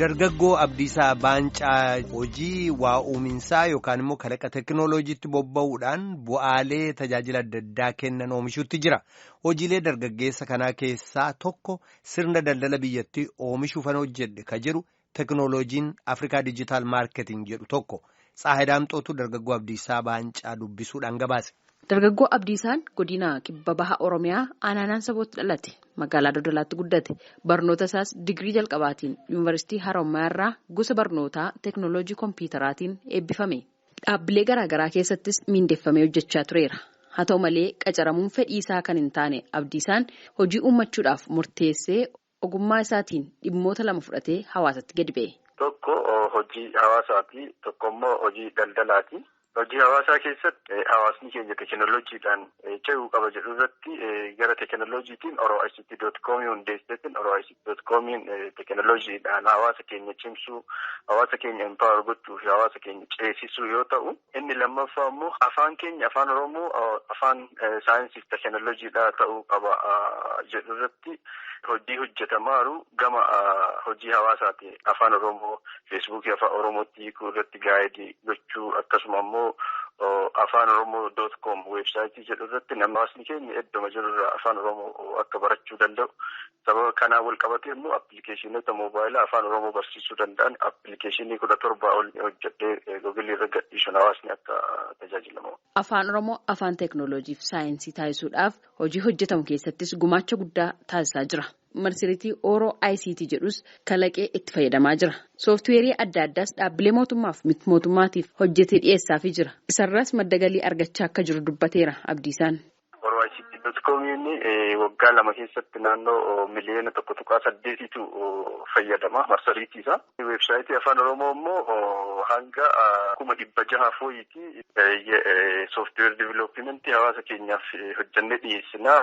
Dargaggoo Abdiisaa Baancaa hojii waa uuminsaa yookaan immoo kalaqa teekinooloojiitti bobba'uudhaan bu'aalee tajaajila adda addaa kennan oomishuutti jira. Hojiilee dargaggeessa kanaa keessaa tokko sirna daldala biyyattii oomishuufan hojjedhe ka jedhu teekinooloojiin Afrikaa Diijitaal Maarketing jedhu tokko. Tsaahe Daamxootu dargaggoo Abdiisaa Baancaa dubbisuudhaan gabaase. Dargaggoo Abdiisaan godina kibba baha Oromiyaa aanaa sabootti dhalate. Magaalaa Dodolaatti guddate. Barnoota isaas digirii jalqabaatiin Yuunivarsiitii Harommaa irraa gosa barnootaa teekinooloojii kompiitaraatiin eebbifame. Dhaabbilee garaagaraa keessattis miindeffamee hojjechaa tureera. Haa ta'u malee qacaramuun fedhii isaa kan hin taane Abdiisaan hojii uummachuudhaaf murteessee ogummaa isaatiin dhimmoota lama fudhatee hawaasatti gadi ba'e. Tokko hojii hawaasaati. Tokko immoo hojii daldalaati. Hojii hawaasaa keessatti hawaasni keenya teekinooloojiidhaan ce'uu qaba jedhu irratti gara teekinooloojiitiin oroict.com hundeesseetiin oroict.comiin teekinooloojiidhaan hawaasa keenya cimsuu, hawaasa keenya empower gochuu fi hawaasa keenya ceesisuu yoo ta'u, inni lammaffaa immoo afaan keenya afaan Oromoo afaan saayinsii fi teekinooloojiidhaa ta'uu qaba jedhu irratti hojii hojjetamaaru gama hojii hawaasaati. Afaan Oromoo feesbuukii afaan Oromootti hiikuu irratti gaayidii gochuu akkasuma immoo afaan Oromoo.com weebsaayitii jedhu irratti hawaasni keenya iddoo jirurraa afaan Oromoo akka barachuu danda'u. Sababa kanaan wal qabatee immoo appilikeeshinoota moobaayilaa afaan Oromoo barsiisuu danda'an appilikeeshinii 17 ol hojjedhee googilii irra gadhiisuun hawaasni akka tajaajilamu. Afaan Oromoo afaan teekinooloojii fi saayinsii taasisuudhaaf hojii hojjetamu keessattis gumaacha guddaa taasisaa jira. Marsariitii Ooroo ICT jedhus kalaqee itti fayyadamaa jira. Sooftiweerii adda addaas dhaabbilee mootummaaf miti mootummaatiif hojjetee dhiyeessaafii jira. Isarraas madda galii argachaa akka jiru dubbateera Abdiisaan. Ooroo ICT.comiin waggaa 2 keessatti naannoo miliyoona 1.8tu fayyadama marsariitii isaa. Weebsaayitii afaan Oromoo immoo hanga 600,000 fooyitii sooftiweer diviloopimentii hawaasa keenyaaf hojjannee dhiyeessinaa.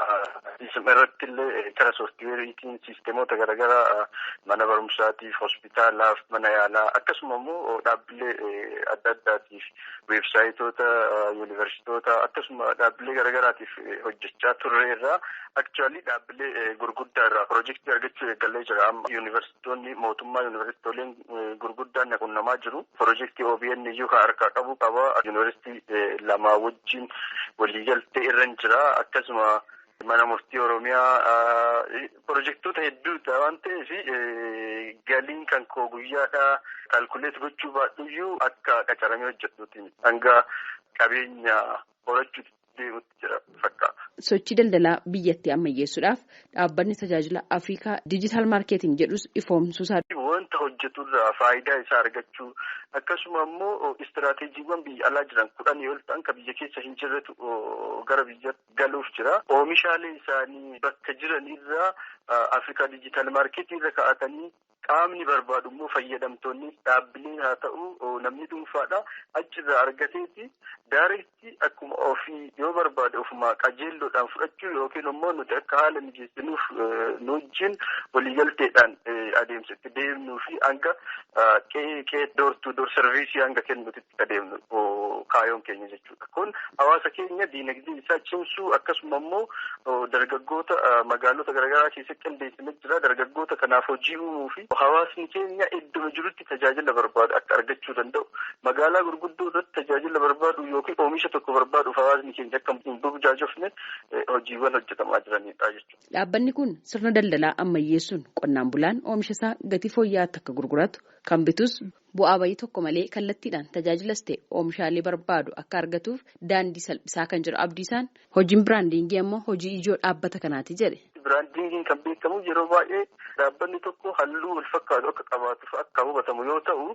Isuma irratti illee karaa sooftiweeriitiin siisteemoota garaagaraa mana barumsaatiif, hospitaalaaf, mana yaalaa akkasuma immoo dhaabbilee adda addaatiif weebsaayitoota, yuunivarsiitoota akkasuma dhaabbilee garaagaraatiif hojjechaa turre irraa akchuwaalii dhaabbilee gurguddaa irraa piroojeektii argachuu eegallee jira. Amma yuunivarsiitoonni mootummaa yuunivarsiitooleen gurguddaan qunnamaa jiru. Piroojeektii OBN iyyuu kan harkaa qabu qaba. Yuunivarsiitii lama wajjin waliigaltee irra jira. Akkasuma mana murtii Oromiyaa piroojeektoota hedduudha waan ta'eef galiin kan koo guyyaadhaa kaalkuleet gochuu baadhuyyuu akka qacaramee hojjetuuti hanga qabeenya horachuutti deemutti jira fakkaata. Sochii daldalaa biyyattii ammayyeessuudhaaf dhaabbanni tajaajila Afrikaa Diijitaal Maarkeeting jedhus ifoomsuusaa. Wanta hojjeturraa faayidaa isaa argachuu akkasuma immoo istiraateejiiwwan biyya alaa jiran 10 ol ta'an kan biyya keessa hin jirretu gara biyya galuuf jira. Oomishaalee isaanii bakka jiran irraa Afrikaa Diijitaal Maarkeetii irra kaa'atanii qaamni barbaadu immoo fayyadamtoonni dhaabbileen haa ta'u namni dhuunfaadha achirraa argateeti daareetti akkuma ofii yoo barbaade ofuma qajeelloodhaan fudhachuu yookiin immoo nuti akka haala mijeessinuuf nu wajjin waliigalteedhaan adeemsa itti deemnuu fi hanga qe'ee door tu door sarviisii hanga kennuutitti adeemnu kaayoon keenya jechuudha. Kun hawaasa keenya diinagdee isaa cimsuu akkasuma immoo dargaggoota magaalota garaagaraa keessatti qindeessinee jira. Dargaggoota kanaaf hojii uumuu fi hawaasni keenya iddoo jirutti tajaajila barbaadu akka argachuu danda'u. Magaalaa gurguddoo irratti tajaajila barbaadu yookiin oomisha tokko barbaaduuf hawaasni keenya akka hin burjaajofne hojiiwwan hojjetamaa jiranidha jechuudha. Dhaabbanni kun sirna daldalaa ammayyeessuun qonnaan bulaan oomisha isaa gatii fooyya'aatti akka gurguratu kan bitus bu'aa bayii tokko malee kallattiidhaan tajaajilas ta'e oomishaalee barbaadu akka argatuuf daandii salphisaa kan jedhu Abdiisaan hojiin biraandiingii ammoo hojii ijoo dhaabbata kanaati jedhe. Biraandiingiin kan beekamu yeroo baay'ee dhaabbanni tokko halluu wal fakkaatu akka qabaatuuf akka hubatamu yoo ta'u,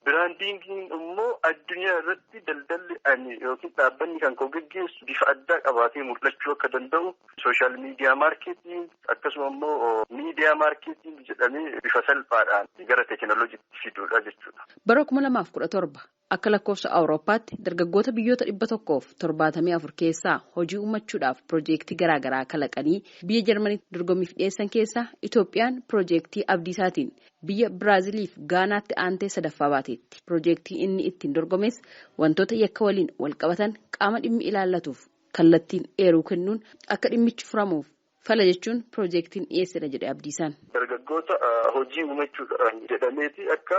biraandiingiin immoo addunyaa irratti daldalli ani yookiin dhaabbanni kan koo geggeessu bifa addaa qabaatee mul'achuu akka danda'u sooshaal miidiyaa maarkeeting akkasuma immoo miidiyaa maarkeeting jedhamee bifa salphaadhaan gara teekinooloojiitti fiduudha jechuudha. Bara 2017 akka lakkoofsa Awurooppaatti dargaggoota biyyoota 174 keessaa hojii uummachuudhaaf piroojeektii garaagaraa kalaqanii biyya Jarmaniitti dorgommiif dhiyeessan keessaa Itoophiyaan piroojeektii Abdiisaatiin biyya Biraaziliif Gaanaatti aantee sadaffaa baateetti. Piroojeektii inni ittiin dorgomes wantoota yakka waliin wal qabatan qaama dhimmi ilaallatuuf kallattiin eeruu kennuun akka dhimmichi furamuuf fala jechuun piroojeektiin dhiyeessedha jedhe Abdiisaan. Dargaggoota hojii uumachuudhaan jedhameeti akka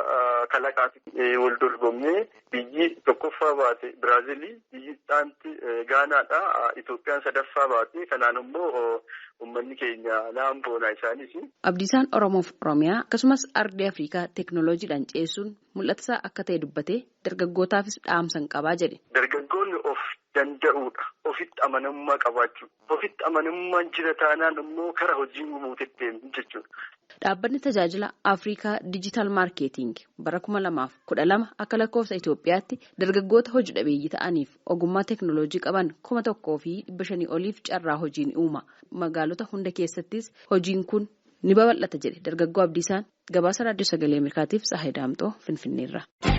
kalaqaatti wal dorgommee biyyi tokkoffaa baate Biraazilii, biyyi itti Gaanaadha, Itoophiyaan sadaffaa baate. Kanaan immoo uummanni keenya naan boona isaanis. Abdiisaan Oromoof Oromiyaa akkasumas ardii Afrikaa teeknooloojiidhaan ceessuun mul'ata isaa akka ta'e dubbatee dargaggootaafis dhaamsan qabaa jedhe. Dargaggoonni of danda'uudha. Ofitti amanamummaa qabaachuu. Ofitti amanamummaan jira taanaan immoo kara hojii uumuutti deemu jechuudha. Dhaabbanni tajaajila Afrikaa Diijitaal Maarkeeting bara 2012 akka lakkoofsa Itoophiyaatti dargaggoota hojii dhabeeyyii ta'aniif ogummaa teeknooloojii qaban 1500 oliif carraa hojii ni uuma. Magaalota hunda keessattis hojiin kun ni babal'ata jedhe dargaggoo Abdiisaan. Gabaasa Raadiyoo Sagalee Ameerikaatiif Tsahayi Daamxoo Finfinneerra.